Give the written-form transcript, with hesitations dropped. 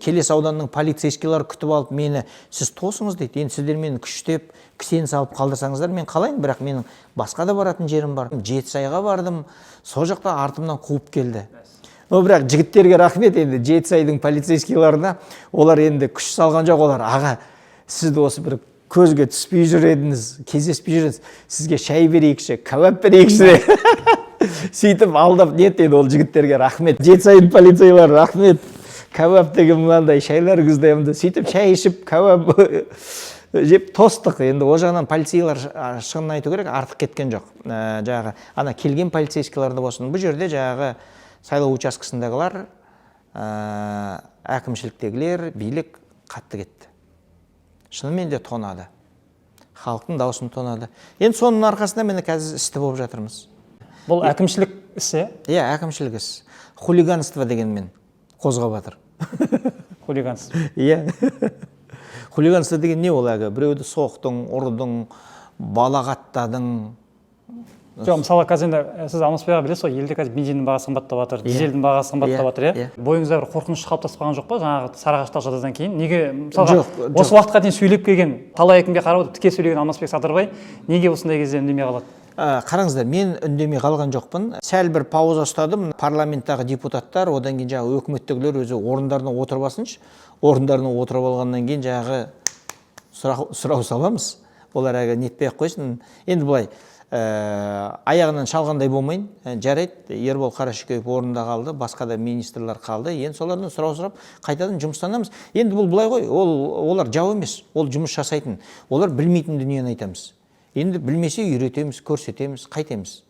Келес ауданының полицейскийлары күтіп алып мені: «Сіз тосыңыз», – дейді. «Енді сіздер мені күштеп, кісен салып қалдырсаңыздар, мен қалайын? Бірақ менің басқа да баратын жерім бар». Жетісайға бардым, сол жақта артымнан қуып келді. Но бірақ жігіттерге рахмет енді, Жетісайдың полицейскийларына. Олар енді күш салған жоқ. Олар: «Аға, сізді осы бір көзге түспей жүр едіңіз, кездеспей жүр едіңіз, сізге шай берейікші, кәуап берейікші», – деп сөйтіп алдап нетті. Енді ол жігіттерге рахмет, Жетісайдың полицейлары, рахмет. Кәуап деген мынандай шайлар дәмді. Сөйтіп шай ішіп, кәуап жеп тостық. Енді ол жағынан полицейлар, шынын айту керек, артық кеткен жоқ. Жаңағы ана келген полицейскийлар да болсын, бұл жерде жаңағы сайлау учаскесіндегілер, әкімшіліктегілер, билік қатты кетті. Шынымен де тонады, халықтың дауысын тонады. Енді соның арқасында міне қазір істі болып жатырмыз. Бұл әкімшілік іс, иә? Иә, әкімшілік іс, хулиганство дегенмен қозғап жатыр. Хулиганство. Иә, хулиганство деген не ол? Әлгі біреуді соқтың, ұрдың, балағаттадың. Жоқ, мысалы, қазір енді сіз, Алмасбек аға, білесіз ғой, елде қазір бензиннің бағасы қымбаттап жатыр, дизельдің бағасы қымбаттап жатыр, иә? Иә. Бойыңызда бір қорқыныш қалыптасып қалған жоқ па жаңағы Сарыағаштағы жағдайдан кейін? Неге, мысалға, Жоқ, жоқ. осы уақытқа дейін сөйлеп келген, талай әкімге қарап отырып тіке сөйлеген Алмасбек Садырбай неге осындай кезде үндемей қалады? Қараңыздар, мен үндемей қалған жоқпын, сәл бір пауза ұстадым. Парламенттағы депутаттар, одан кейін жаңағы өкіметтегілер өзі орындарына отырып алсыншы. Орындарына отырып алғаннан кейін жаңағы сұрау саламыз. Олар әлгі нетпей ақ қойсын. Енді былай, аяғынан шалғандай болмайын. Жарайды, Ербол Қарашөкеев орнында қалды, басқа да министрлер қалды. Енді солардан сұрау сұрап, қайтадан жұмыстанамыз. Енді бұл былай ғой, ол олар жау емес, ол жұмыс жасайтын. Олар білмейтін дүниені айтамыз. Енді білмесе, үйретеміз, көрсетеміз, қайтеміз?